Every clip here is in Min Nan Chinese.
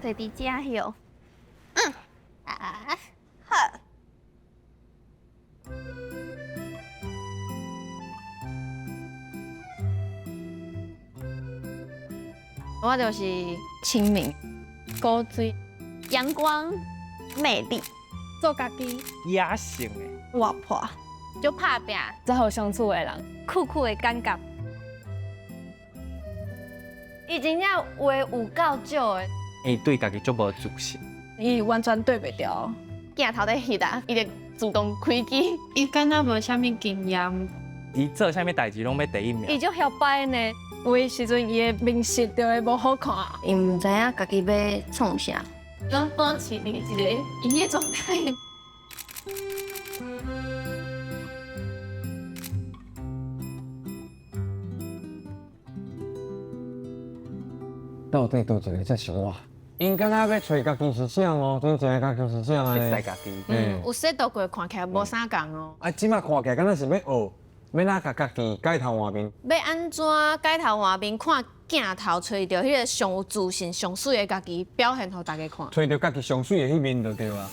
坐佇遮歇。嗯，啊，好。我就是清明、古錐、陽光、魅力、做家己、野性的、活潑、足拍拚、最好相處的人，酷酷的感覺。伊真正話有夠少的，伊對家己足無自信，伊完全對袂牢。鏡頭咧翕啊，伊就自動開機。伊敢若無啥物經驗，伊做啥物代誌攏欲第一名。伊足囂擺呢，有的時陣伊的面色就會無好看。伊毋知影家己欲創啥，攏保持佇一個營業狀態。到底佗一个才是我？𪜶敢若欲揣家己是啥哦？真正家己是啥呢？熟悉家己。嗯，有洗度過，看起來無啥仝哦。啊，這馬看起來敢若是欲學，欲哪共家己改頭換面。欲按怎改頭換面？看鏡頭揣著彼个上有自信、上媠的家己表現予大家看。揣著家己上媠的彼面就對啊。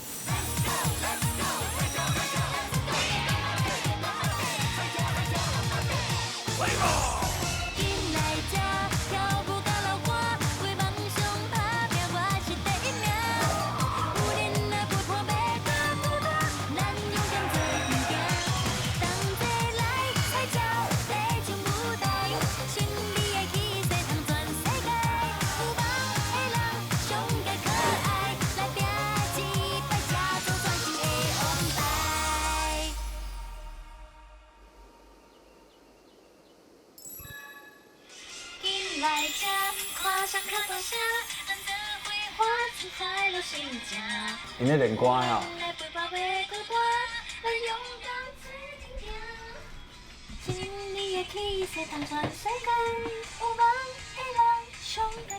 𪜶咧練歌啊！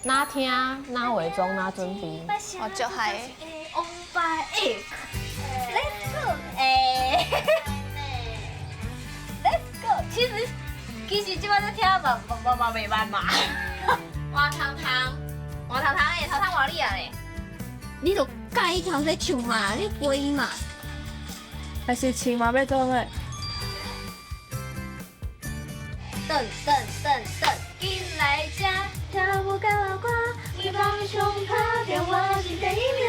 哪聽哪化妝哪準備。我足嗨。 Let's go，欸，Let's go。其實其實這擺在聽嘛嘛嘛袂慢嘛。換糖糖，換糖糖的，頭糖換你啊咧。你就佮意頭咧唱嘛，你陪伊嘛。還是唱嘛欲做咩？等等等等，緊來這，跳舞甲老歌，你夢想打拼，我是第一名。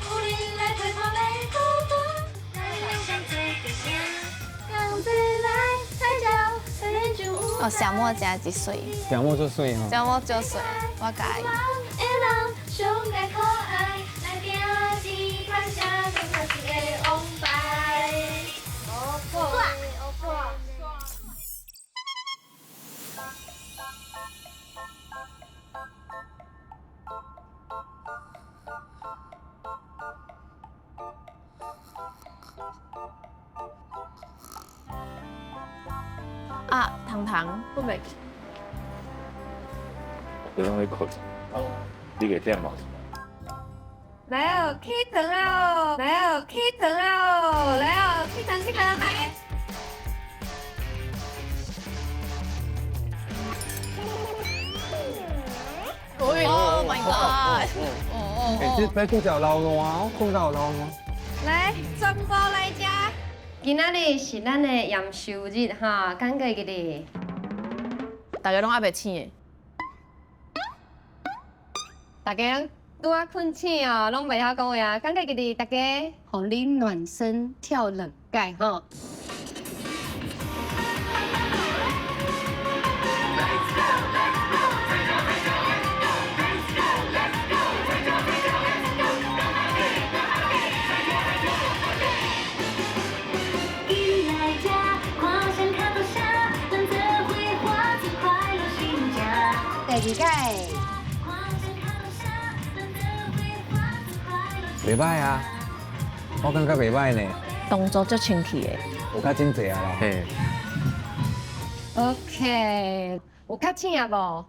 有恁來陪伴袂孤單，咱勇敢做阵行，同齊來彩照，咱就有。哦，小莫遮一媠。小莫足媠吼。小莫足媠，我佮意。啊，糖糖，不袂去。你攏咧睏，你會忝無？來哦，起床哦！來哦，起床哦！來哦，起床起床來！ Oh my god！欸，這這拄才有流汗，我困到有流汗。來，全部來食。今仔日是咱的驗收日哈，感覺記得。大家攏猶未醒的。大家攏拄仔睏醒哦，攏袂曉講話啊，感覺記得大家，予恁暖身跳兩擺吼。第二擺。袂歹啊，我感覺袂歹呢。動作足清氣的。有較真濟啊啦。嘿。 OK，有較醒啊無？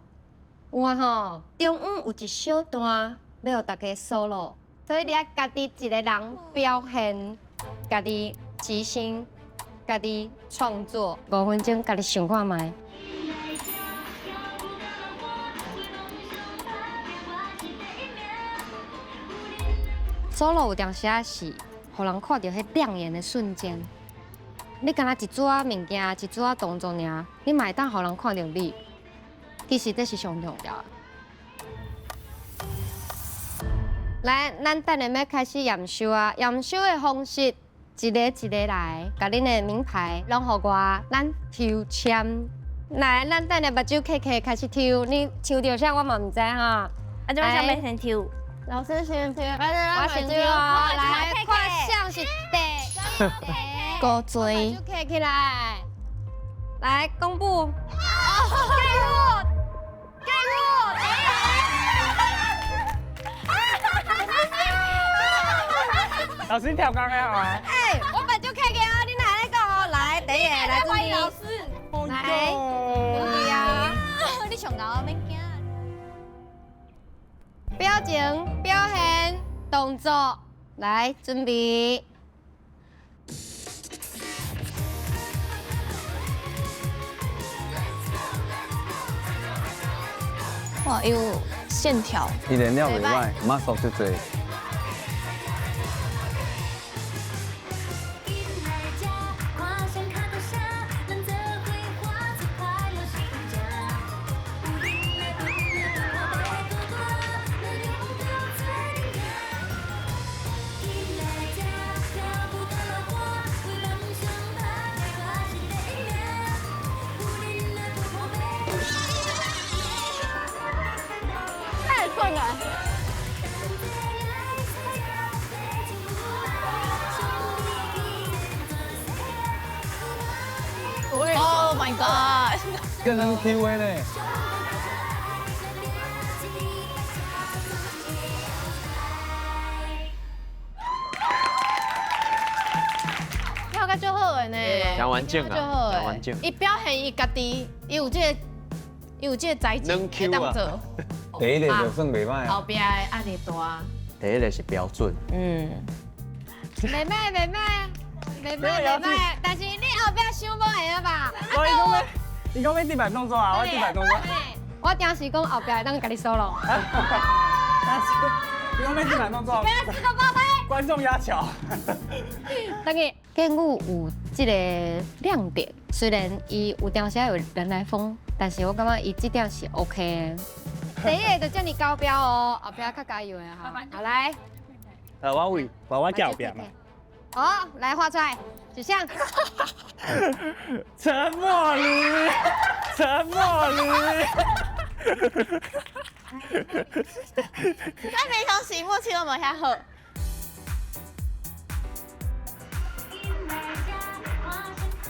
有啊吼。中央有一小段欲予大家 solo，所以你愛家己一个人表現，家己即興，家己創作，5分鐘家己想看覓。Solo 有當時仔是，予人看著彼亮眼的瞬間。你敢若一撮仔物件，一撮仔動作爾，你嘛會當予人看著你。其實這是上重要的。來，咱等下欲開始驗收啊！驗收的方式，一个一个來，共恁的名牌攏予我，咱抽籤。來，咱等下目睭瞌瞌開始抽，你抽著啥我嘛毋知哈。啊，這擺想欲先抽？老師先抽，我先抽哦。來，看誰是第高追。目睭瞌起來，來公布。蓋入，老師跳剛剛啊！哎，我目睭瞌起啊，你哪咧講哦？來，第一個來準備。老師，來，準備啊！你上𠢕免驚。表情、表現、動作，來準備。哇，有線條。伊練了袂歹，muscle 足濟。 Oh my god！跟人 Q 的呢。跳甲足好的呢，真完整啊，真完整。伊表現伊家己，伊有這個，伊有這個才智會當做。第一個就算袂歹啊。後壁的壓力大。第一個是標準。嗯。袂歹袂歹袂歹袂歹，但是你後壁傷無閒吧？我伊講欲，伊講欲地板動作啊，我地板動作。我當時講後壁會當共你 solo。你講欲地板動作。觀眾壓橋。等於建宇有這個亮點，雖然伊有當時有人來瘋，但是我感覺伊這點是 OK 的。第一個就這麼高標哦，後壁較加油的哈。好來。我為我叫後壁嘛。好，來畫出來，指向。陳默林，陳默林。咱平常時默契攏無遐好。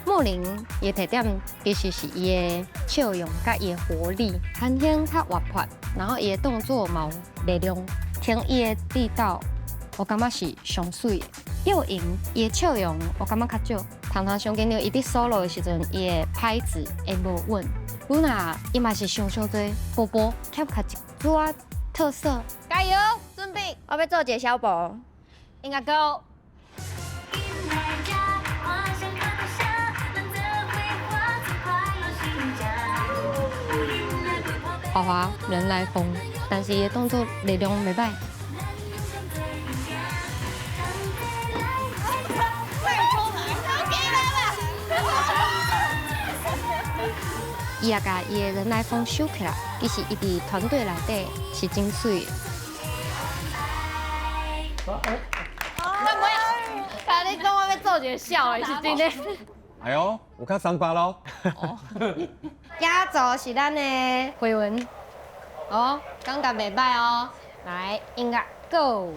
莫林伊的特點其實是伊的笑容佮伊的活力，韓興較活潑，然後伊的動作嘛有力量，聽伊的力道，我感覺是上媠的。又瑩伊的笑容，我感覺較少。常常上緊張，伊佇 solo 的時陣，伊的拍子會無穩。露娜伊嘛是傷傷濟波波，欠較一撮特色。加油，準備，我欲做一个小步，應該 go。華華人來瘋，但是伊的動作力量袂歹。伊也共伊的人來瘋收起來，其實伊佇團隊內底是真媠的。我袂，你講我欲做一个痟的，是真的。哎呦，有較三八咯。壓軸是咱的慧文，哦，感覺袂歹哦。來，音樂 Go。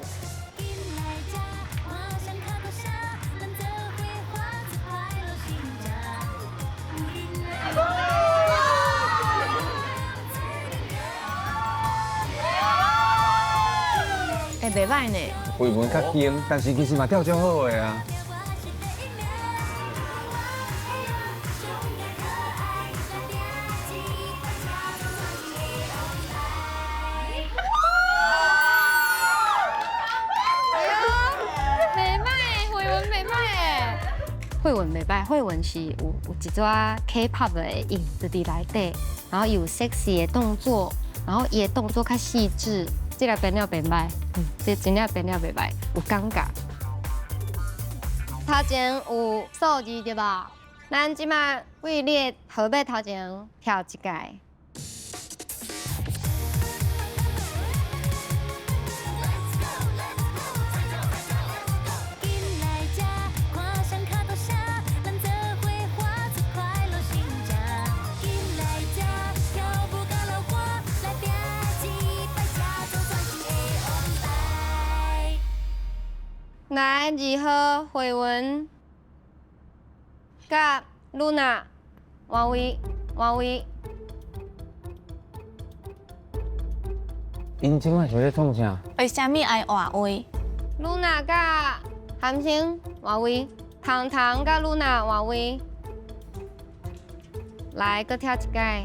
欸，袂歹呢。慧文較輕，但是其實嘛跳足好的啊。袂歹，慧文袂歹。慧文袂歹，慧文是有一撮 K-pop 的影子佇內底，然後有 sexy 的動作，然後伊的動作較細緻，這个編了袂䆀，這真正編了袂䆀，有感覺。頭前有數字對無？咱這馬為你的號碼頭前跳一屆。來，2號慧文，佮露娜換位，換位。𪜶這擺是咧創啥？為啥物愛換位？露娜佮韓星換位，糖糖佮露娜換位。來，閣跳一擺。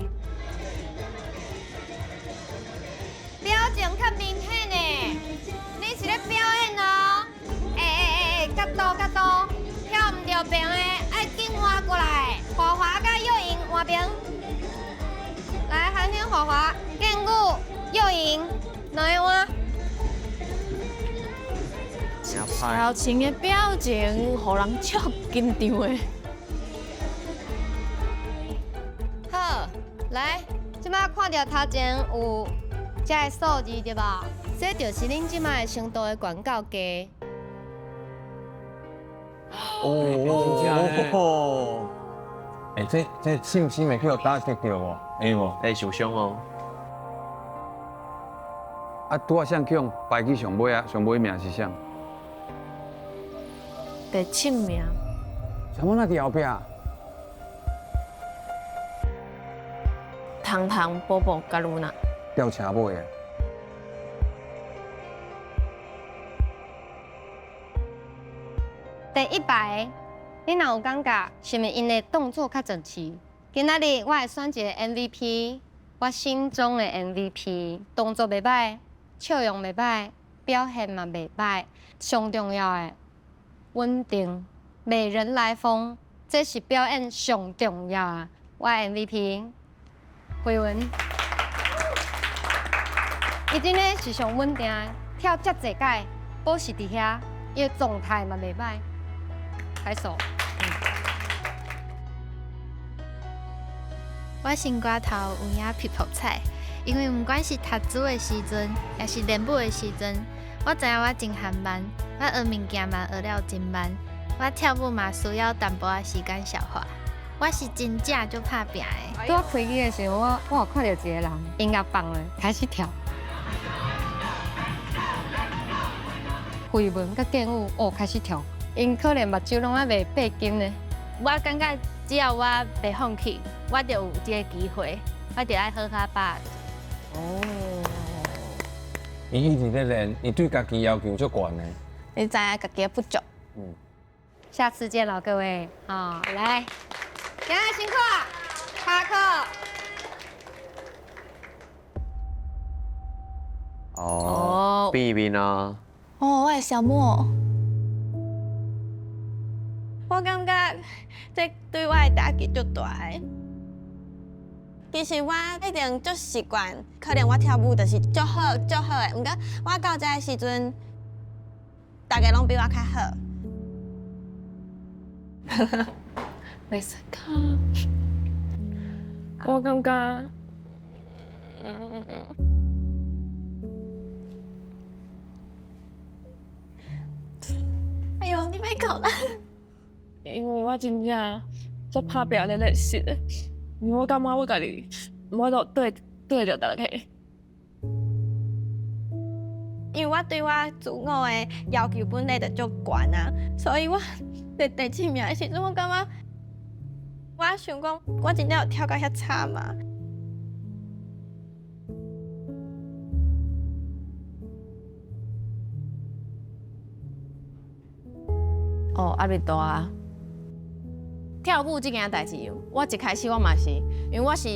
表情較明顯的，你是咧表演哦。角度角度，跳毋著邊的，愛緊換過來。華華佮幼瑩換邊，來，韓星華華、建宇、幼瑩，兩个換。小晴的表情，予人足緊張的。好，來，這擺看著頭前有這个數字對無？這就是恁這擺的程度的懸到低。哦，欸，這信心會去予打擊著無？會無？會受傷哦。啊，拄仔誰去予排去上尾啊？上尾名是誰？第七名。什麼那佇後壁？糖糖、波波、佮露娜。吊車尾的。第一排，你若有感覺，是毋是𪜶的動作較整齊？今仔日我會選一個 MVP，我心中的 MVP，動作袂䆀，笑容袂䆀，表現嘛袂䆀，上重要的穩定，美人來瘋，這是表演上重要的。我的 MVP，慧文，伊真的是上穩定的，跳遮濟擺，保持佇遐，伊的狀態嘛袂䆀。拍手。我心肝頭有影皮泡菜，因為毋管是讀書的時陣，抑是練舞的時陣，我知影我真含慢，我學物件嘛學了真慢，我跳舞嘛需要淡薄仔時間消化。我是真正足拍拚的。拄仔開機的時候，我有看著一個人，音樂放咧，開始跳。慧文佮建宇哦開始跳。𪜶可能目睭攏還袂閉緊呢。我感覺只要我袂放棄，我就有這個機會，我就愛好好把握。哦。伊一直咧練，伊對家己要求足懸的。你知影家己的不足。嗯。下次見囉，各位。好，來，今日辛苦啊，下課。哦。變面啊。哦，我的小莫。我感覺這對我的打擊足大的。其實我一定足習慣，可能我跳舞就是足好足好的，毋過我到這个時陣，大家攏比我較好。袂使講，我感覺，哎喲，你莫哭啦！因為我真正足拍拚咧練習的，因為我感覺我家己無法度對著大家。因為我對我自我的要求本來就足懸啊，所以我佇第七名的時陣，我感覺我想講，我真正有跳甲遐差嗎？哦，壓力大啊！跳舞這件代誌，我一開始我嘛是，因為我是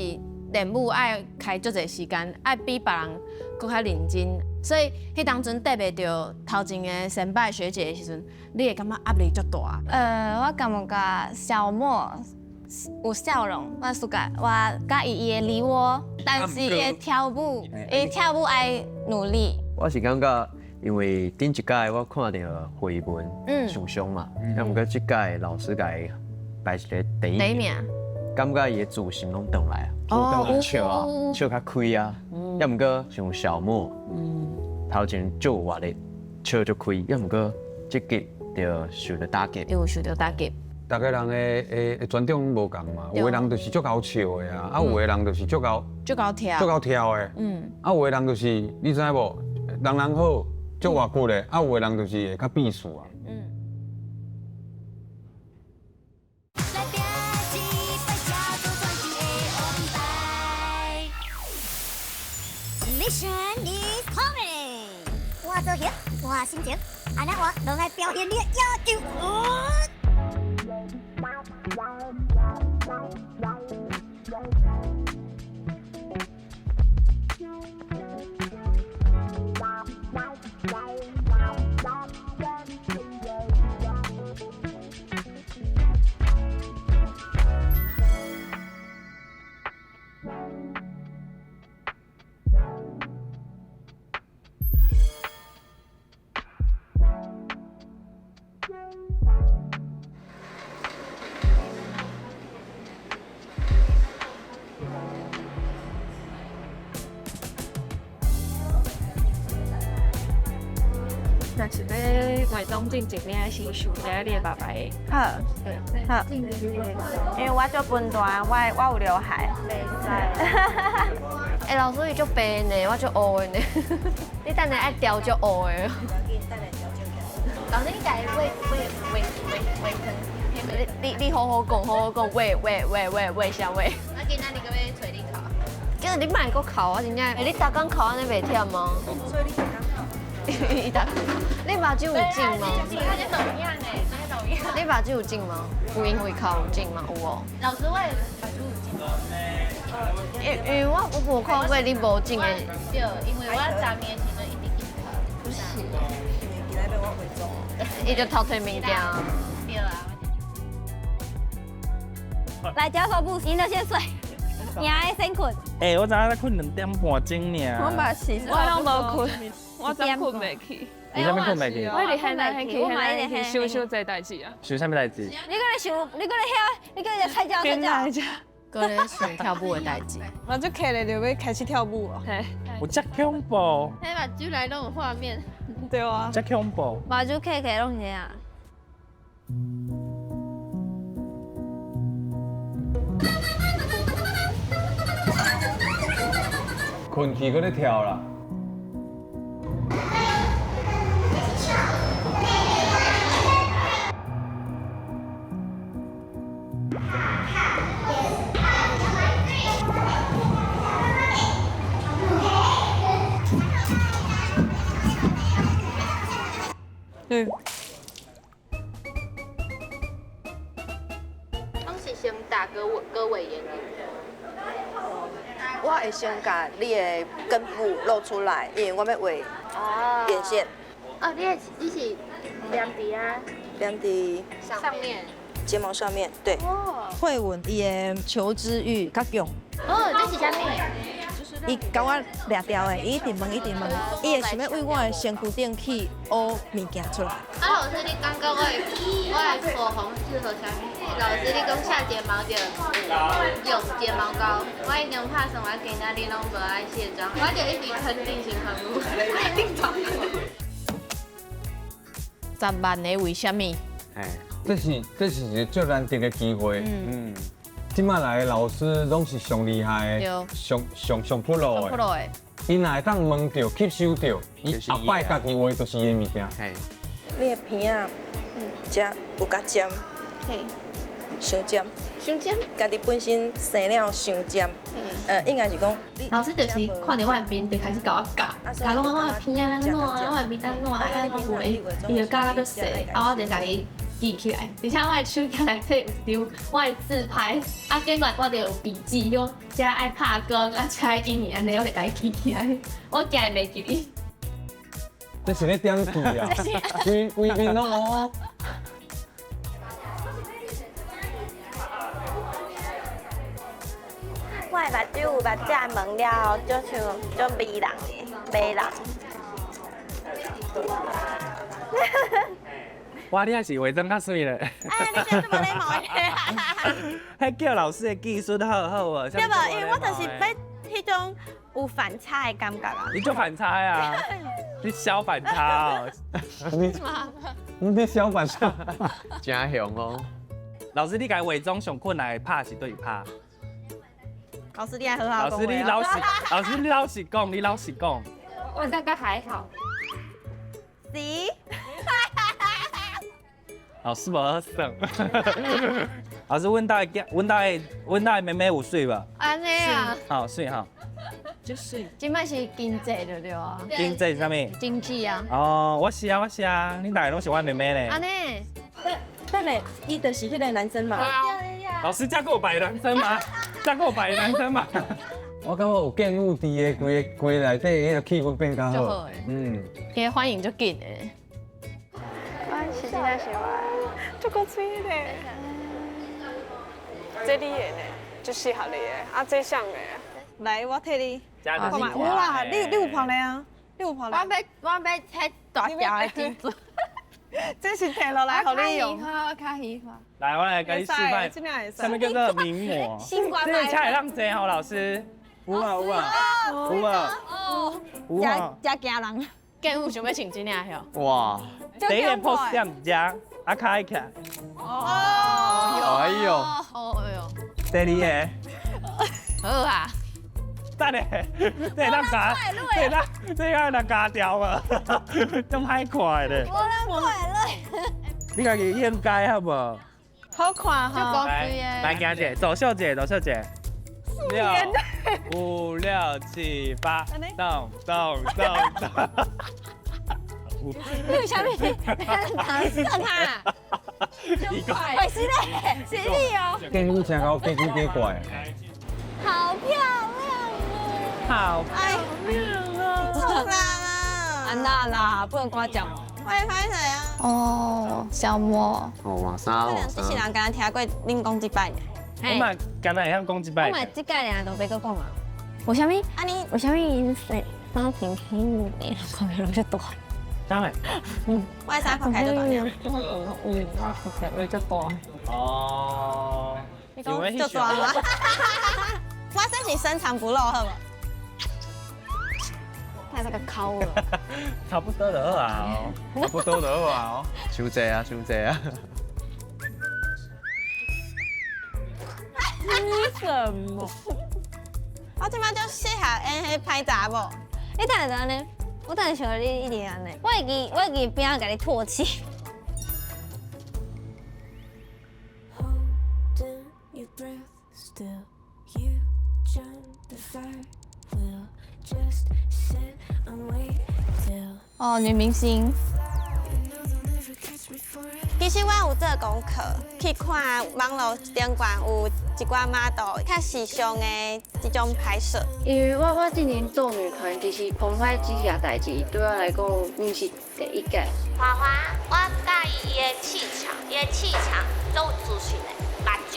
練舞愛開足濟時間，愛比別人閣較認真，所以彼當陣對袂著頭前的先輩學姐的時陣，你會感覺壓力足大。我感覺小莫有笑容，我喜歡，我佮意伊的梨窩，但是伊的跳舞，伊跳舞愛努力，我是感覺，因為頂一屆我看著慧文受傷嘛，啊，毋過這屆老師共伊排一个第一名，感覺伊的自信攏轉來啊，笑啊，笑較開啊，抑毋過像小莫，頭前足有活力，笑足開，抑毋過這屆就受著打擊，又受著打擊。逐个人的專長攏無仝嘛，有的人就是足𠢕笑的啊，啊有的人就是足𠢕足𠢕跳，足𠢕跳的，啊有的人就是你知無，人人好，足活潑的，啊有的人就是會較避暑啊。 Mission is coming，換造型，換心情，按呢換攏愛表現你的野球。若是欲化妝進前，你愛先想著你的爸爸的。好，好，因為我足笨蛋，我有劉海。袂使。欸，老師伊足白呢，我足烏的呢。你等下愛調足烏的。老師，你家會會會會會疼？你好好講，好好講，喂喂喂喂喂啥喂？那今仔日閣欲揣你哭？今日你莫閣哭啊！真正，欸，你逐工哭按呢袂忝嗎？所以你逐工哭。伊逐工，你目睭有腫嗎？你目睭有腫嗎？有因為哭有腫嗎？有哦。老師，我目睭有腫。因為我無看過你無腫的。對，因為我昨暝的時陣一直一直哭。不是。因為今仔欲我化妝。伊就偷提物件。對啊。來，腳手步，贏的先睡，贏的先睏。欸，我昨昏才睏2點半鐘爾。我嘛是，我攏無睏，我昨睏袂去。你啥物睏袂去？我一直掀來掀去，掀來掀去，想傷濟代誌啊。想啥物代誌？你閣咧想，你閣咧遐，你閣咧菜鳥菜鳥。閣咧想跳舞的代誌。我就起來就欲開始跳舞哦。有遮恐怖。彼目睭內攏有畫面。對啊。遮恐怖。目睭開開攏是這樣。睏去閣咧跳啦。對。攏是先打個尾眼影。我會先共你的根部露出來，因為我欲畫眼線。哦，你是黏佇啊？黏佇上面。睫毛上面，對。慧文伊的求知欲較強。哦，這是啥物？伊共我掠牢的，伊一直問一直問，伊會想欲為我的身軀頂去學物件出來。啊，老師，你感覺我的口紅適合啥物？老師，你講下睫毛就用睫毛膏。我已經拍算我今仔日攏無愛卸妝，我就一直噴定型噴霧，定妝噴霧。10萬个為啥物？這是一個足難得的機會。這擺來的老師攏是上厲害的，上上上 pro 的。伊若會當問著、吸收著，伊後擺家己畫就是伊的物件。你的鼻仔，遮有較尖，傷尖，傷尖，家己本身生了傷尖，應該是講。老師就是看著我的面就開始共我教，教講我的鼻仔按怎啊，我的面按怎啊，按怎畫，伊就教到足細，啊我就共伊記起來，而且我的手機內底有一張我的自拍，啊，結果我就有筆記，講遮愛拍光，啊，遮愛陰影，按呢我就共伊記起來，我驚會袂記得。這是咧點記啊？規規面攏哦。我的目睭有目睭蒙了，就像足迷人的，迷人。哇，你還是化妝較媠咧。哎，你這麼禮貌的。彼叫老師的技術好好啊。對無？因為我就是欲彼種有反差的感覺啊。你做反差啊？你小反差哦。你小反差，真雄哦。老師，你共化妝上困難的拍是佗位拍？老師，你愛好好老師，你老實，老師你老實講，你老實講。我感覺還好。是。老師無好耍。老師，阮兜的阮兜的阮兜的妹妹有媠無？按呢啊。好媠哈。就媠。這擺是經濟就對啊。經濟是啥物？經濟啊。哦，我是啊，我是啊，恁大家攏是我妹妹咧。按呢。等下，伊就是彼个男生嘛。老師，這閣有別男生嗎？這閣有別男生嗎？我感覺有建武佇的規个規內底，彼个氣氛變較好。嗯。伊反應足緊的。我是真正是我，足夠媠的。這你的呢，足適合你的，啊，這啥的？來，我替你。看覓，有啦，你有拋咧啊？你有拋咧？我欲切大條的珍珠。這是提落來予你用。我較喜歡。來，我來共你示範。啥物叫做名模？這個車會當坐吼，老師。有啊有啊有啊。有啊。真驚人。建武想欲穿這領吼。哇！第一个 pose 踮遮，啊跤起來。哦。哎呦。哦哎呦。第二个。好啊。等下，這會當咬，這會當，這會當咬掉無？這麼歹看的。無人看咧。你家己應該好無？好看哈。來，來行者，左小姐，左小姐。六、五、六、七、八，動動動動。你有啥物？你講啥？快死咧！是你哦。建武真𠢕，建武假怪。好漂亮哦！好漂亮哦！好啦，安娜啦，不能誇獎。快拍誰啊？哦，小魔。哦，換衫可能這世人敢若聽過恁講這擺。我嘛敢若會曉講這擺。我嘛這擺爾都欲閣講啊。為啥物？啊你為啥物𪜶衫平平的，看起來足大？當然。我的衫看起來足大。嗯，我看起來足大。哦。足大嗎？我身形深藏不露，好無？太那個摳了。差不多就好啊。差不多就好啊。傷濟啊，傷濟啊。吃什麼？我這擺就適合演彼歹查某。你等下按呢？我等下想你一直按呢。我會記，我會記邊仔共你唾棄。哦，女明星。其實我有做功課，去看網路頂懸有一寡 model 較時尚的這種拍攝。因為我之前做女團，其實澎湃這件代誌對我來講，毋是第一屆。花花，我佮意伊的氣場，伊的氣場足有自信的，目睭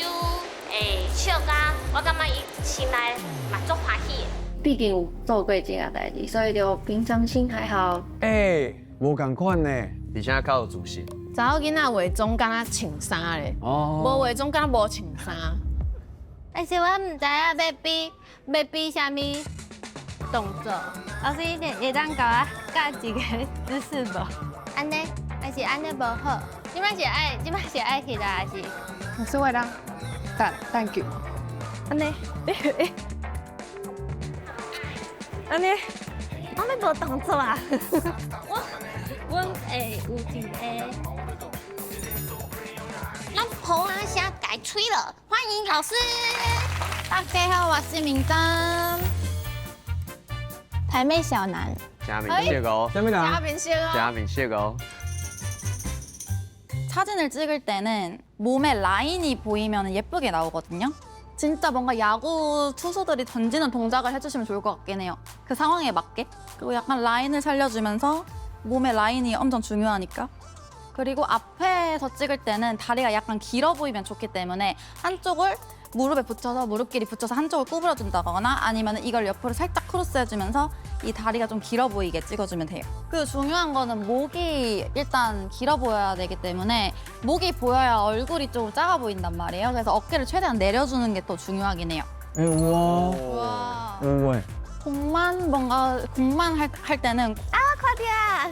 會笑甲，我感覺伊心內嘛足歡喜的。畢竟有做過這件代誌，所以就平常心還好。欸，無仝款呢，而且較有自信。查某囡仔化妝敢若穿衫咧，無化妝敢若無穿衫。但是我毋知影欲比欲比啥物動作。老師，你會當共我教一個姿勢無？按呢，還是按呢無好？這擺是愛，這擺是愛起來還是？老師，我會當彈彈球。按呢？按呢？我欲無動作啊！我會有一個。咱婆仔聲改吹了，歡迎老師。大家好，我是明珍，台妹小南。加面色哦，啥物人？加面色哦。加面色哦。 사진을 찍을 때는 몸에 라인이 보이면 예쁘게 나오거든요. 진짜 뭔가 야구 투수들이 던지는 동작을 해주시면 좋을 것 같긴 해요. 그 상황에 맞게. 그리고 약간 라인을 살려주면서 몸의 라인이 엄청 중요하니까. 그리고 앞에서 찍을 때는 다리가 약간 길어 보이면 좋기 때문에 한쪽을 무릎에 붙여서 무릎끼리 붙여서 한쪽을 구부려준다거나 아니면 이걸 옆으로 살짝 크로스해주면서 이 다리가 좀 길어 보이게 찍어주면 돼요. 그 중요한 거는 목이 일단 길어 보여야 되기 때문에 목이 보여야 얼굴이 좀 작아 보인단 말이에요. 그래서 어깨를 최대한 내려주는 게 또 중요하긴 해요. 우와. 우와. 공만 뭔가 공만 할 때는 아, 카디야.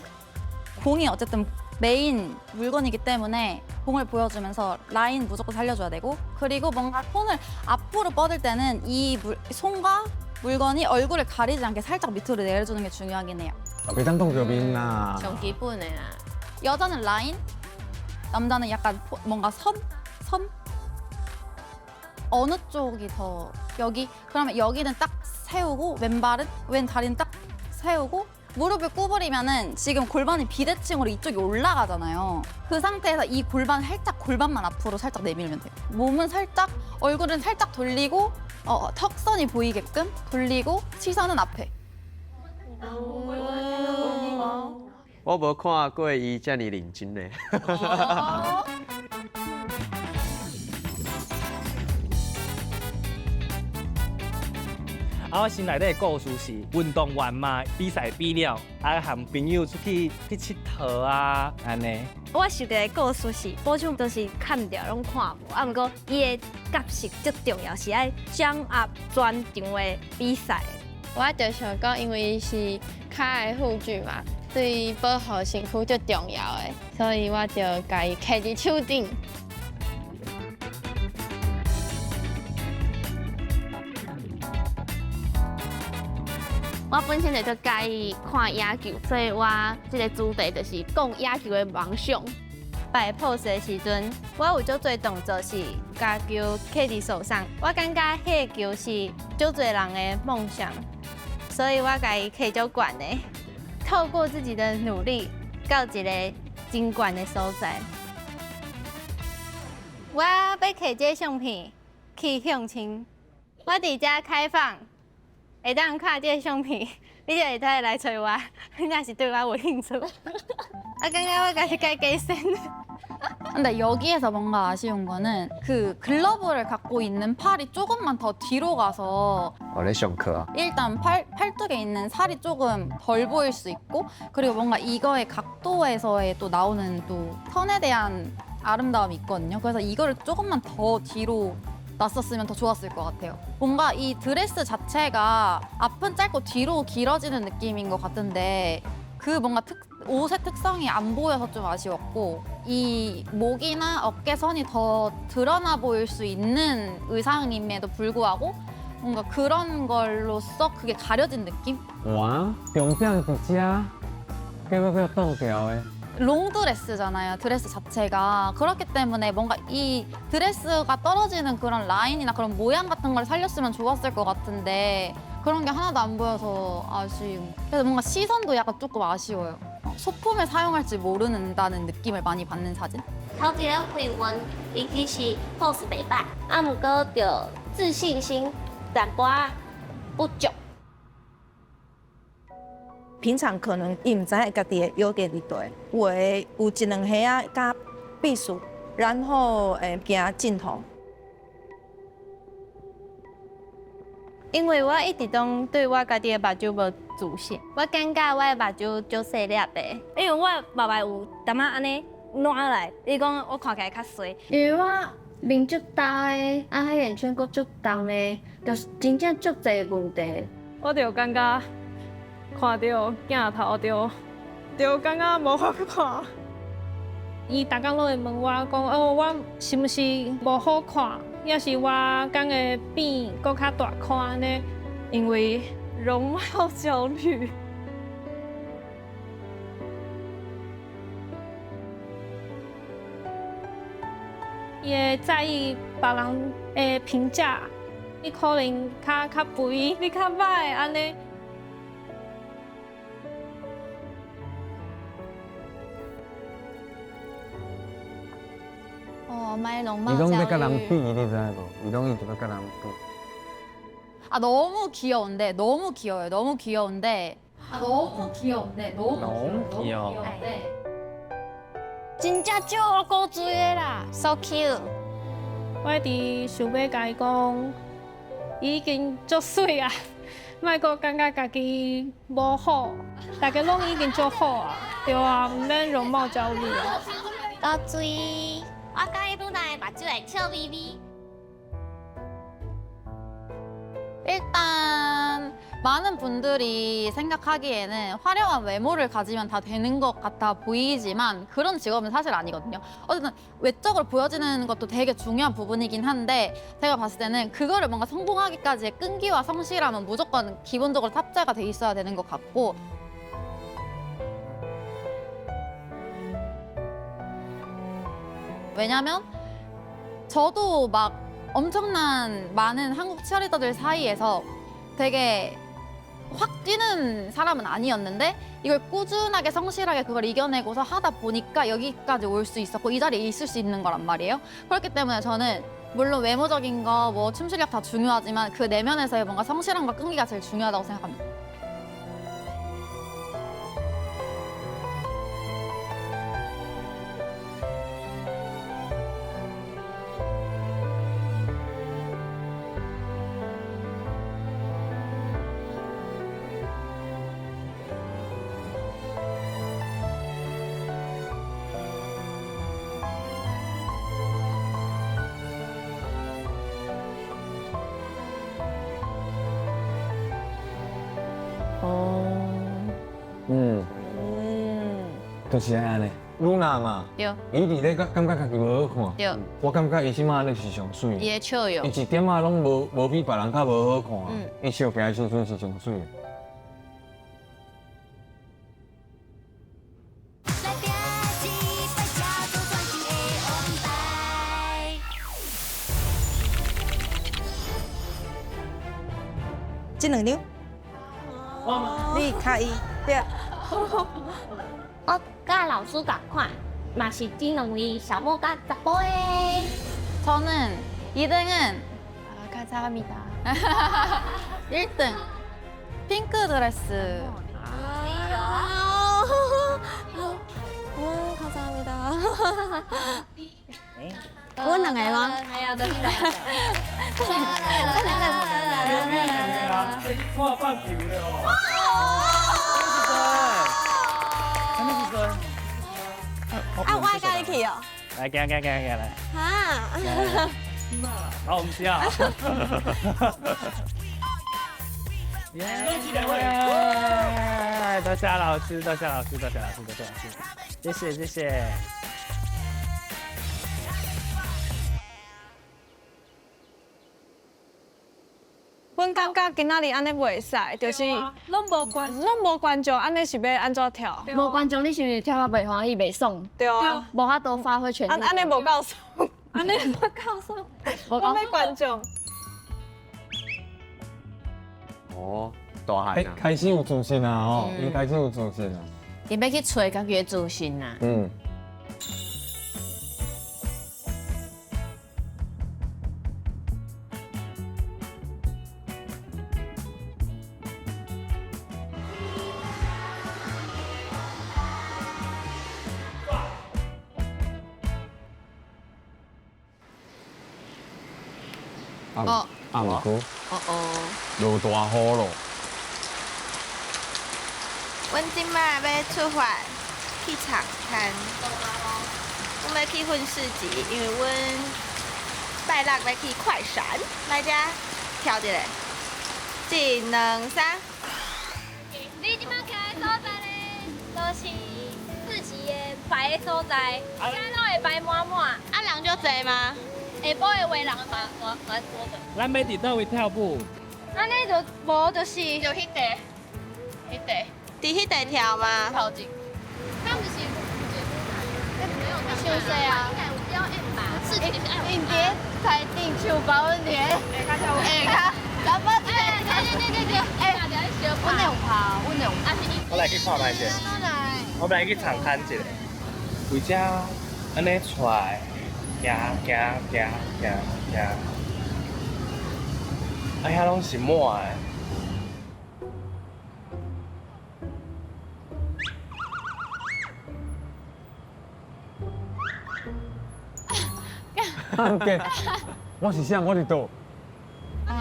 공이 어쨌든 메인 물건이기 때문에 공을 보여주면서 라인 무조건 살려줘야 되고 그리고 뭔가 손을 앞으로 뻗을 때는 이 손과 물건이 얼굴을 가리지 않게 살짝 밑으로 내려주는 게 중요하긴 해요.袂当挡著面啦。上基本的啦。 여자는 라인, 남자는 약간 뭔가 선? 선? 어느 쪽이 더 여기? 그러면 여기는 딱 세우고 왼발은 왼 다리는 딱 세우고 무릎을 구부리면은 지금 골반이 비대칭으로 이쪽이 올라가잖아요. 그 상태에서 이 골반 살짝 골반만 앞으로 살짝 내밀면 돼요. 몸은 살짝 얼굴은 살짝 돌리고 턱선이 보이게끔 돌리고 시선은 앞에. 我無看過伊遮爾認真咧。啊，我心內底的故事是運動員嘛，比賽比了，啊，和朋友出去去𨑨迌啊，按呢。我想著的故事是，保守就是砍掉攏看無，啊，毋過伊的角色最重要是愛掌握全場的比賽。我就想講，因為伊是跤的護具嘛，對保護身軀最重要的，所以我就共伊徛佇手頂。我本身就足佮意看野球，所以我這個主題就是講野球的夢想。擺 pose 的時陣，我有足濟動作是共球揢佇手上，我感覺彼个球是足濟人的夢想，所以我共伊揢足懸的。透過自己的努力，到一個真懸的所在。我欲摕這個相片去相親，我佇遮開放。會當看這個相片，你就會使來揣我。你若是對我有興趣，啊，感覺我家己該加深。 근데 여기에서 뭔가 아쉬운 거는 그 글러브를 갖고 있는 팔이 조금만 더 뒤로 가서 我咧上課啊。 일단 팔뚝에 있는 살이 조금 덜 보일 수 있고 그리고 뭔가 이거의 각도에서의 또 나오는 또 턴에 대한 아름다움이 있거든요. 그래서 이거를 조금만 더 뒤로 놨었으면 더 좋았을 것 같아요. 뭔가 이 드레스 자체가 앞은 짧고 뒤로 길어지는 느낌인 것 같은데 그 뭔가 옷의 특성이 안 보여서 좀 아쉬웠고 이 목이나 어깨선이 더 드러나 보일 수 있는 의상임에도 불구하고 뭔가 그런 걸로써 그게 가려진 느낌? 哇，重點佇遮，計欲閣擋掉的。 롱드레스잖아요, 드레스 자체가. 그렇기 때문에 뭔가 이 드레스가 떨어지는 그런 라인이나 그런 모양 같은 걸 살렸으면 좋았을 것 같은데 그런 게 하나도 안 보여서 아쉬움. 그래서 뭔가 시선도 약간 조금 아쉬워요. 소품을 사용할지 모르는다는 느낌을 많이 받는 사진? 頭一个緋聞，伊其實 pose 袂歹，啊，毋過著自信心淡薄仔不足。平常可能伊毋知影家己的優點佇佗，有的有一兩下仔較避暑，然後行鏡頭。因為我一直攏對我家己的目睭無自信，我感覺我的目睭足細粒的，因為我目眉有淡仔按呢攏來，伊講我看起來較細。因為我面足大的，啊，黑眼圈閣足重的，就是真正足濟問題。我就感覺看著鏡頭就感覺無好看。伊逐工攏會問我講，哦，我是毋是無好看，抑是我敢會變閣較大款呢？因為容貌焦慮。伊會在意別人的評價，你可能較肥，你較歹按呢。哦，賣容貌伊攏欲佮焦人比，慮。你知無？伊攏一直欲佮人比。 아 너무 귀여운데 너무 귀여워요. 너무 귀여운데 아 너무 귀여운데 너무 너무 귀여워. 귀여운데 真正足古錐的啦，so cute。我我一直想欲共伊讲，伊已经足媠啊，莫阁感觉家己無好，大家攏已經足好啊，對啊，毋免容貌焦慮啊。多水，我佮意露娜的目睭會笑眯眯。 일단 많은 분들이 생각하기에는 화려한 외모를 가지면 다 되는 것 같아 보이지만 그런 직업은 사실 아니거든요. 어쨌든 외적으로 보여지는 것도 되게 중요한 부분이긴 한데 제가 봤을 때는 그거를 뭔가 성공하기까지의 끈기와 성실함은 무조건 기본적으로 탑재가 돼 있어야 되는 것 같고 왜냐면 저도 막 엄청난 많은 한국 치어리더들 사이에서 되게 확 뛰는 사람은 아니었는데 이걸 꾸준하게 성실하게 그걸 이겨내고서 하다 보니까 여기까지 올 수 있었고 이 자리에 있을 수 있는 거란 말이에요. 그렇기 때문에 저는 물론 외모적인 거, 뭐 춤 실력 다 중요하지만 그 내면에서의 뭔가 성실함과 끈기가 제일 중요하다고 생각합니다. 嗯，就是按呢。露娜嘛，對，伊佇咧感覺家己無好看，對，我感覺伊這馬咧是上媠。伊的笑容伊一點仔攏無比別人較無好看。伊笑起來時陣是上媠。這兩張，你較伊對。我佮老師仝款，嘛是這兩位小莫佮查埔的。 저는 2등은 아, 감사합니다. 1등 핑크 드레스. 아, 감사합니다. 阮兩個嗎？係啊，對。我放球了哦！什麼時陣？啊，我愛佮你去哦。來，行行行行來。哈。好，我們笑。耶！多謝老師，多謝老師，多謝老師，多謝老師，謝謝謝謝。阮感覺今仔日按呢袂使，就是攏無觀，攏無觀眾，按呢是欲按怎跳？無觀眾，你是毋是跳甲袂歡喜、袂爽？對啊，無法度發揮全力。按呢無夠爽，按呢無夠爽，我欲觀眾。哦，大漢啊！開始有自信啊！吼，伊開始有自信啊！伊欲去揣家己的自信啊！嗯。哦，啊，毋過，哦哦，落大雨咯。阮這馬欲出發去長灘，阮欲去混市集，因為阮拜六欲去快閃。來遮跳一下，一、兩、三。你這馬徛的所在呢，就是市集的擺的所在，遮攏會擺滿滿。啊，人足濟嗎？下晡的話人嘛蠻多的。咱欲佇佗位跳舞？按呢就無就是就彼塊，彼塊。佇彼塊跳嗎？頭前。他們是傷細啊！應該有表演吧？事情是愛。𪜶佇台頂唱歌，阮佇下跤。查某一個，對對對對，欸，阮會有拍，阮會有。我來去看覓者。我來去場勘一下。為遮按呢出來，行行行行行，啊遐攏是滿的。嘅，我是啥？我伫佗？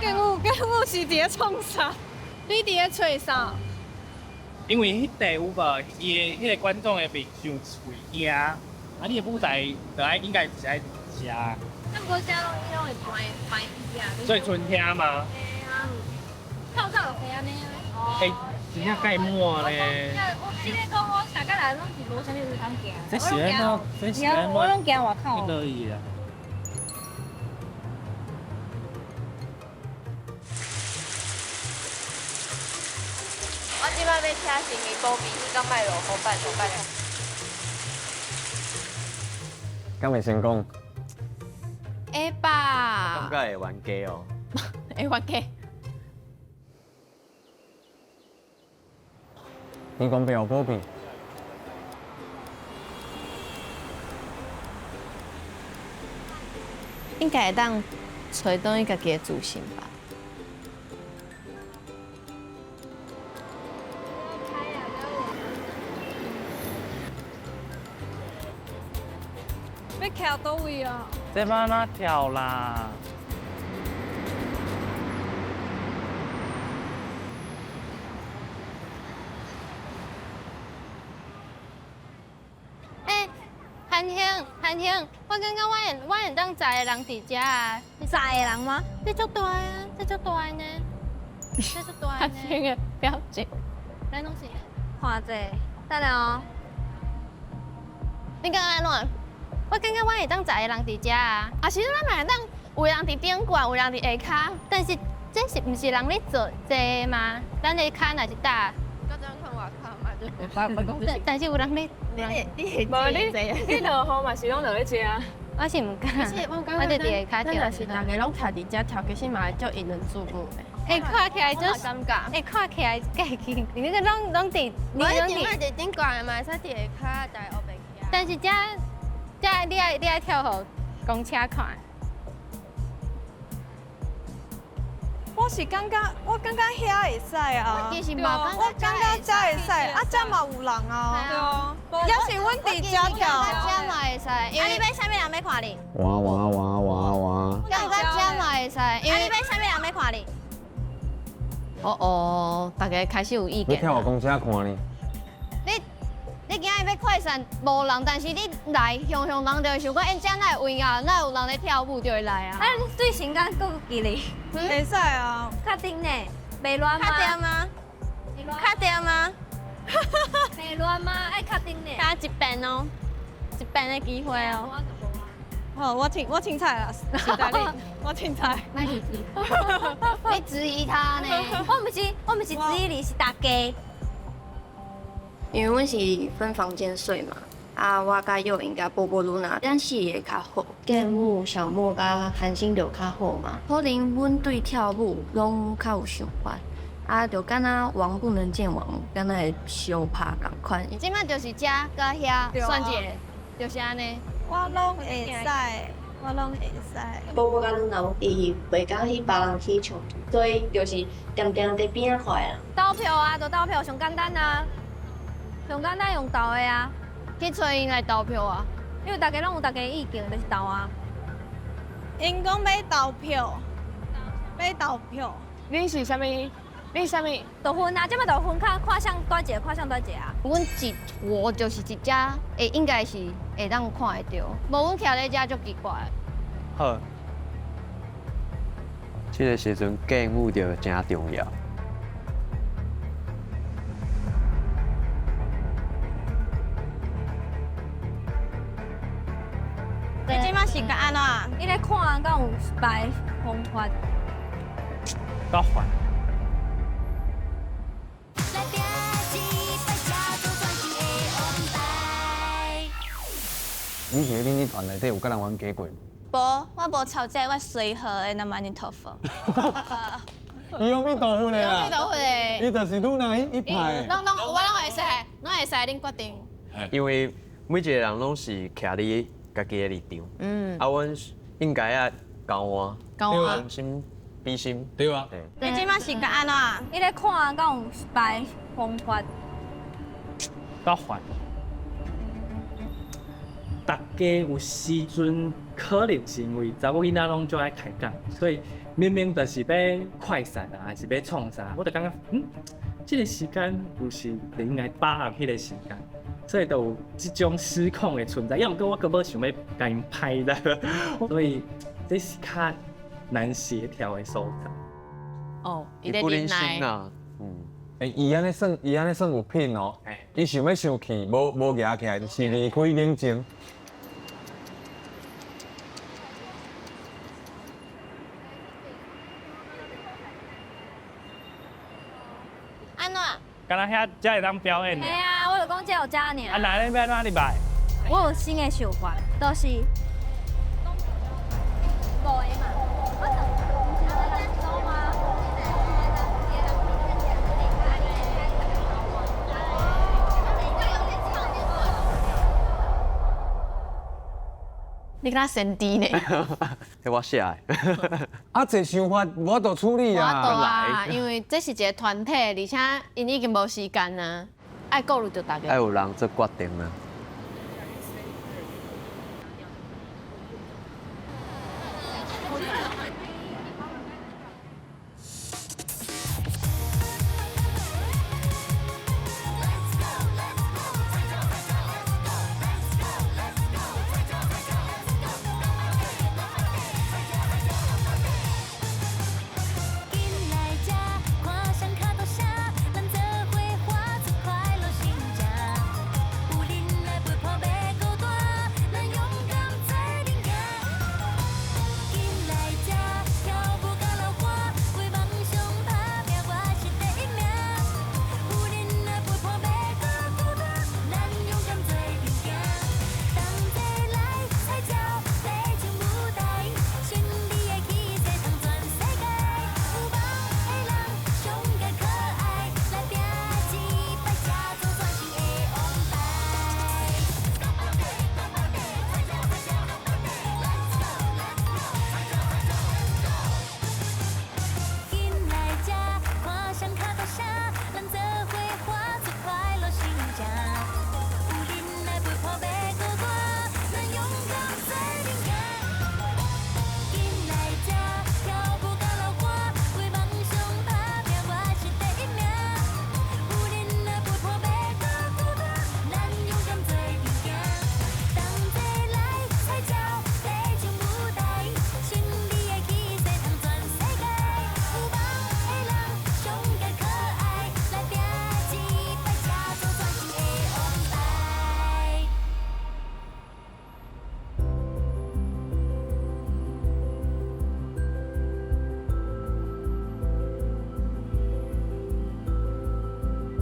建武，建武是伫咧创啥？你伫咧揣啥？因为彼块有无，伊的彼个观众会袂伤喙惊，啊，你的舞台就爱应该是爱遮。那不过遮拢伊拢会摆摆椅啊。所以春天吗？对啊。跳蚤就会按呢。欸，真正盖满咧。我记得讲我大概来拢是无啥物有通行。这是按怎？这是按怎？我拢行外口。乐意啊。我这摆欲请新的保庇，你敢莫落雨拜托拜托。敢会成功？会吧。感觉会冤家哦。会冤家。你讲袂予保庇？应该会当揣转去家己的自信吧。欲徛佗位啊？这欲按怎跳啦？欸，韩兴，韩兴，我感觉我会当十个人伫遮啊。十个人吗？这足大啊，这足大呢，这足大呢。韩兴的表情。咱拢是看者，等下哦。你感觉按怎？我感觉我会当十个人伫遮啊，啊是咱嘛会当有人伫顶悬，有人伫下跤，但是这是毋是人咧做坐吗？咱的跤若是搭。我这样看外口嘛，就但是有人咧，无你，你落雨嘛是拢落咧遮。我是毋敢，我就伫下跤咱若是逐个拢徛伫遮跳，其实嘛会足引人注目的。会看起来就尴尬，会看起来假去，你那个拢拢伫，你拢伫顶悬嘛，会使伫下跤，大家乌白去啊。但是遮。这你爱跳予公车看。我是感觉，我感觉遐会使啊。我其实嘛我感觉遮会使，啊遮嘛有人啊。对啊。也是阮伫遮跳。遮嘛会使，啊你欲啥物人欲看你？哇哇哇哇哇！感觉遮嘛会使，啊你欲啥物人欲看你？哦哦，大家开始有意见。欲跳予公车看呢？你今日欲快闪无人，但是你来雄雄人就会想讲，欸，遮哪会位啊？哪有人咧跳舞就会来啊？啊，你对身敢阁有距离？会使啊。确定呢？袂乱吗？确定吗？确定吗？袂乱吗？爱确定呢？加一遍哦，一遍的机会哦。好，我凊彩啦，实在你，我凊彩。你质疑他呢？我毋是质疑你，是大家。因为阮是分房间睡嘛，啊，我佮幼颖佮波波露娜，咱四个较好，建武、小莫佮韩星就较好嘛。可能阮对跳舞拢较有想法，啊，就敢若王不能见王，敢若会相拍仝款。这摆就是遮佮遐选一个，就是按呢。我拢会使，我拢会使。波波佮露娜，伊袂敢去别人去唱，所以就是定定伫边仔看啦。投票啊，就投票上简单啊。上简单用投的啊，去揣𪜶来投票啊，因为大家拢有大家的意见，就是投啊。𪜶讲欲投票，欲投票。你是啥物？你是啥物？就分啊，这摆就分看看谁佇一个，看谁佇一个啊。阮一坨就是一只，会应该是会当看会著，无阮徛咧遮足奇怪。好。这个时阵建舞就真重要。你这摆是按怎？你咧看，敢有别方法？够烦。你是咧恁团内底有佮人冤家过？无，我无吵架，我随和的，南无阿弥陀佛。伊阿弥陀佛咧啦。阿弥陀佛咧。伊就是愈来一派。拢拢，我拢会使，拢会使，恁决定。因为每一个人拢是徛伫家己的立场，啊，阮应该爱交换，交换，心比心，对啊。你这摆是按怎？你咧看，敢有别方法？够烦。大家有时阵可能是因为查某囡仔拢足爱开讲，所以明明就是欲快闪啊，还是欲创啥，我就感觉，这个时间毋是应该把握彼个时间，所以就有这种失控的存在。抑毋过我阁无想欲共𪜶歹的，所以这是较难协调的所在。哦，伊咧忍耐。欸，伊按呢算，伊按呢算有品哦。伊想欲生气，无举起来，就是离开冷静。按怎？敢若遐才会当表演。嘿啊，我就讲这有遮尔。啊，那你欲按怎入来？我有新的想法，就是五个嘛。你敢若先知呢？彼我写的。啊，这想法无法度处理啊。无法度啊，因为这是一个团体，而且𪜶已经无时间啊，爱顾虑著大家。爱有人做决定啊。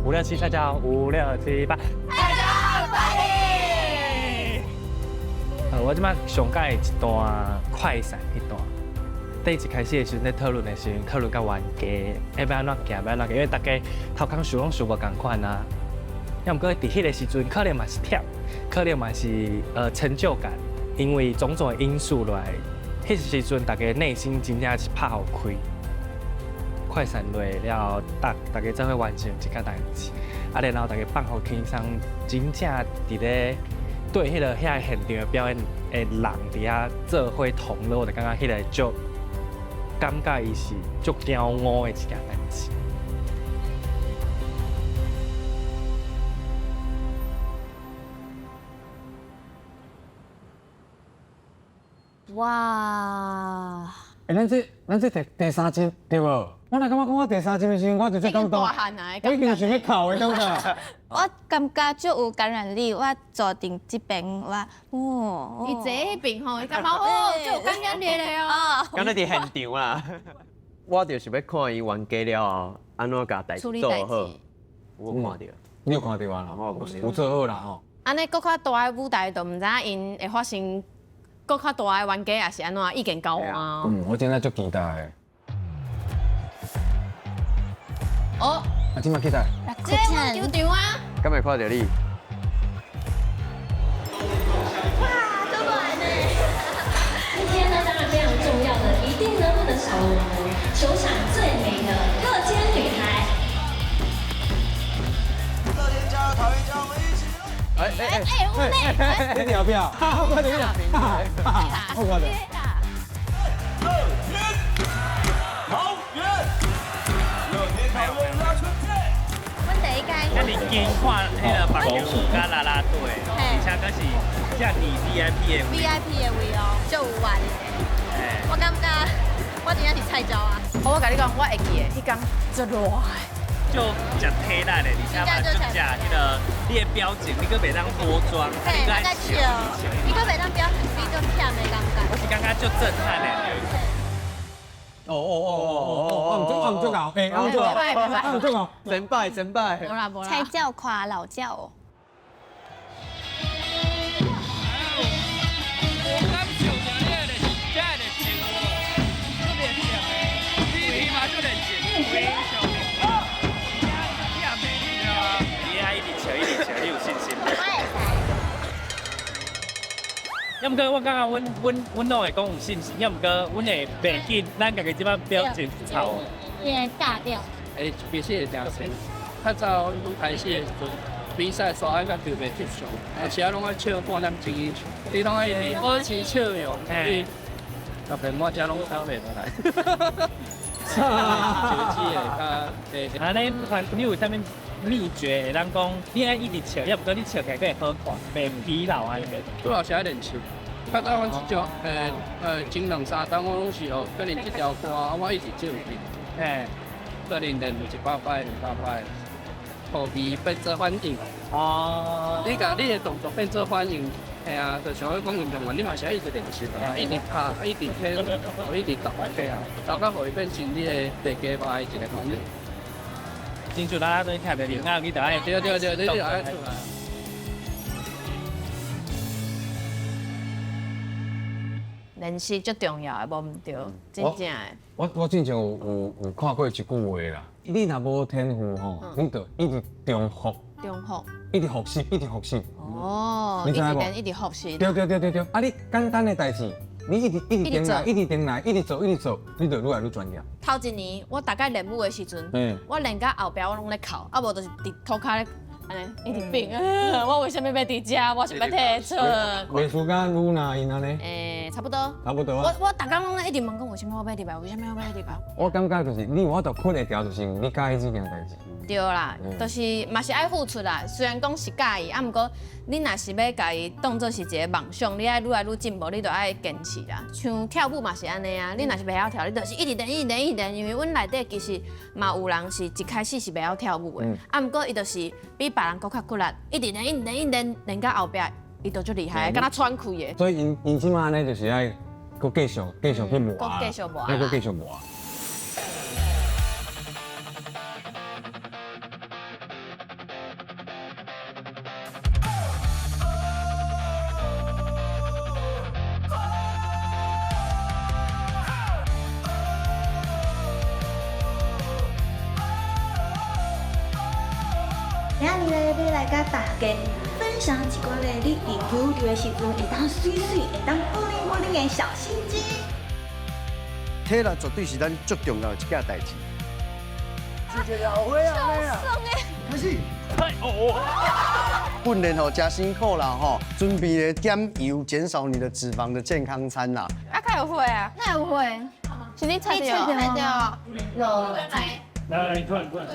5、6、7，大家好，5、6、7、8，大家好，欢迎。我这摆上喜欢一段快闪彼段。第一开始的时阵咧讨论的时阵，讨论到冤家，欲按怎行，欲按怎行，因为大家头壳想拢想无仝款啊。抑毋过伫彼个时阵，可能嘛是忝，可能嘛是成就感，因为种种的因素落来，彼时阵大家内心真正是拍予开。快闪落了，大家做伙完成一件代志，啊，然后大家放予轻松，真正伫咧对彼个遐现场的表演的人伫遐做伙同乐，我就感觉彼个足感觉伊是足骄傲的一件代志。哇！欸，咱这第三集对无？我若感觉讲我第三集的时阵，我就足感动。我已经想欲哭的感觉。我感觉足有感染力，我坐佇这边，我哦。伊坐彼边吼，伊感觉哦，足有感染力的哦。敢若伫现场啦。我就是欲看伊冤家了后，按怎共代志做好。我有看著。你有看著啊？有做好啦吼。按呢，阁较大的舞台，就毋知影𪜶会发生阁较大的冤家，抑是按怎意见交换。嗯，我真正足期待的。哦，啊，这马期待。这阮球场啊。敢会看著你？哇，都过来呢！今天呢，当然非常重要的，一定呢不能少了我们球场最美的乐天女孩。乐天加油，桃园加油，我们一起！哎哎哎，你要不要？我看到，我看到。阮第一届。那你见看彼个棒球佮啦啦队，而且阁是遮尔 VIP 的位。 VIP 的位哦，足有缘的。我感觉我真正是菜鸟啊。我共你讲，我会记得，彼工足热。就食体力的，而且嘛足食彼个你的表情，你阁袂当多妆，你阁爱笑，你阁袂当表现你足忝的感觉。我是感觉足震撼的。哦哦哦哦哦哦，我唔足够，哎，我唔足够，我唔足够，真败真败。无啦无啦。菜鸟看老鸟哦。要毋过我感觉阮拢会讲有信心，要毋过阮会袂紧，咱家己这摆表情臭。会炸掉。欸，其实会诚济。较早开始的时阵，比赛煞爱甲特别翕相，有时仔拢爱笑半点钟，你拢爱保持笑容，嘿，特别我遮拢收袂落来。啊，你你有啥物秘诀会当讲？你爱一直笑，抑毋过你笑起来阁会好看，袂疲劳啊？主要是爱练手。较早阮这种，前两三冬我拢是哦，可能这条歌我一直唱去，可能练有100摆、200摆，予伊变做反应。哦。你共你的动作变做反应，嘿啊，就像讲运动员，你嘛是爱一直练习啊，一直拍，一直推，一直投，对啊，投到予伊变成你的地基吧的一个反应。亲像啦啦队听著铃仔，你就爱对对对，你就爱出来。练习足重要的，无毋对，真正的。我之前有看过一句话啦，你若无天赋吼，你就一直重复，重复，一直复习，一直复习。哦，一直练，一直复习。对对对对对，啊，你简单的代志，你一直一直转来，一直转来，一直做，一直做，你就愈来愈专业。头一年我大概练舞的时阵，我练到后壁我拢咧哭，啊无就是伫涂跤咧。按呢一直变，我为啥物欲伫遮？我想欲退出。袂输佮露娜𪜶按呢？欸，差不多。差不多啊。我逐工拢咧一直问讲，为啥物我欲入来？为啥物我欲入来？我感觉就是你有法度困会牢，就是你佮意这件代志。对啦，就是嘛是爱付出啦。虽然讲是佮意，啊，毋过你若是欲共伊当做是一个梦想，你爱愈来愈进步，你就爱坚持啦。像跳舞嘛是按呢啊，你若是袂晓跳，你就是一直练，一直练，一直练。因为阮内底其实嘛有人是一开始是袂晓跳舞的，啊，毋过伊就是比别人阁较骨力，一直练，一直练，一直练，练到后壁，伊就足厉害，敢若喘气的。所以𪜶𪜶这马按呢，就是爱阁继续继续去磨，阁继续磨，爱阁继续磨。今日咧，欲来佮大家分享一寡咧，你伫旅游的时阵会当媠媠、会当布灵布灵的小心机。体力绝对是咱足重要的一件代志。这个后悔啊！开始。训练吼真辛苦啦吼，准备咧减油、减少你的脂肪的健康餐啦。啊，较有会啊？哪有会？是你猜著？猜著。来来，突然突然。